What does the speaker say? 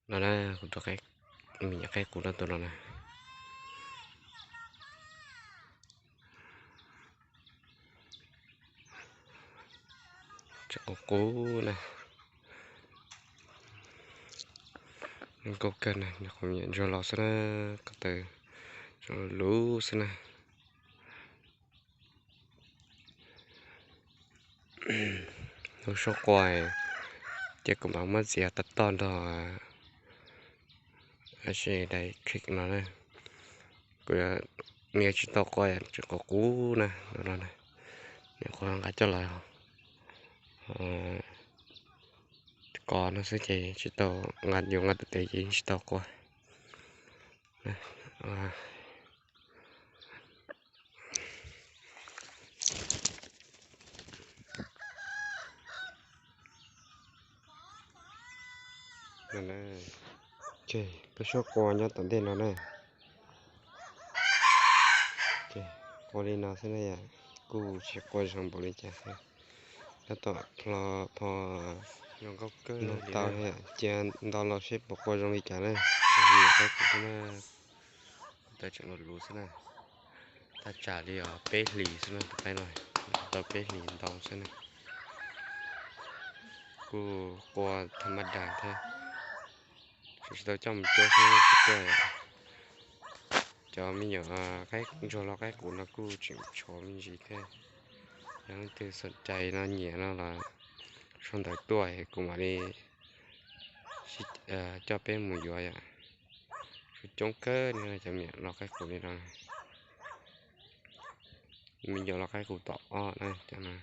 No na, kuv rau me nyuam qaib qus no tus no na. Tseem qus qus na. Zoo nkauj kawg na, nyuam qhuav me nyuam ntsuag los xwb na, ko taw tseem luv xwb na. Lub suab qua ces kuv mam muab txiav toj toj nrog dais click no na. Kuv, nws tsis tau qua, tseem qus qus na, no no na. Nyuam qhuav nqa coj los kos no xwb ces tsis tau, nqa yuav nqa tus tes ces tsis tau qua. Lub suab qua nyob tom ntej no na. Qua li no xwb na yom, kuj tsis qua zoo npaum li cas thiab. Tab tom hlo pho, zoo nkauj kawg, ntau tau, cia nto los seb puas qua zoo li cas na. Nyuam qaib qus xwb na, ko taw tseem luv luv xwb na. Thaj tsam li os peb hlis xwb na, tus qaib no tau peb hlis ntau xwb na. Kuj qua tham ma das thiab, tseem tsis tau coj mus cuab thiab, kuj tuaj. Cov me nyuam qaib ntsuag los qaib qus no kuj tseem tshuav me ntsis thiab. Yog leej twg xom cai no nyiam no los sau ntawv tuaj kuv mam li coj peb mus yuav yom. Tshuav coob kawg li cov me nyuam los qaib qus li no. Me nyuam los qaib qus tom ob na cov no.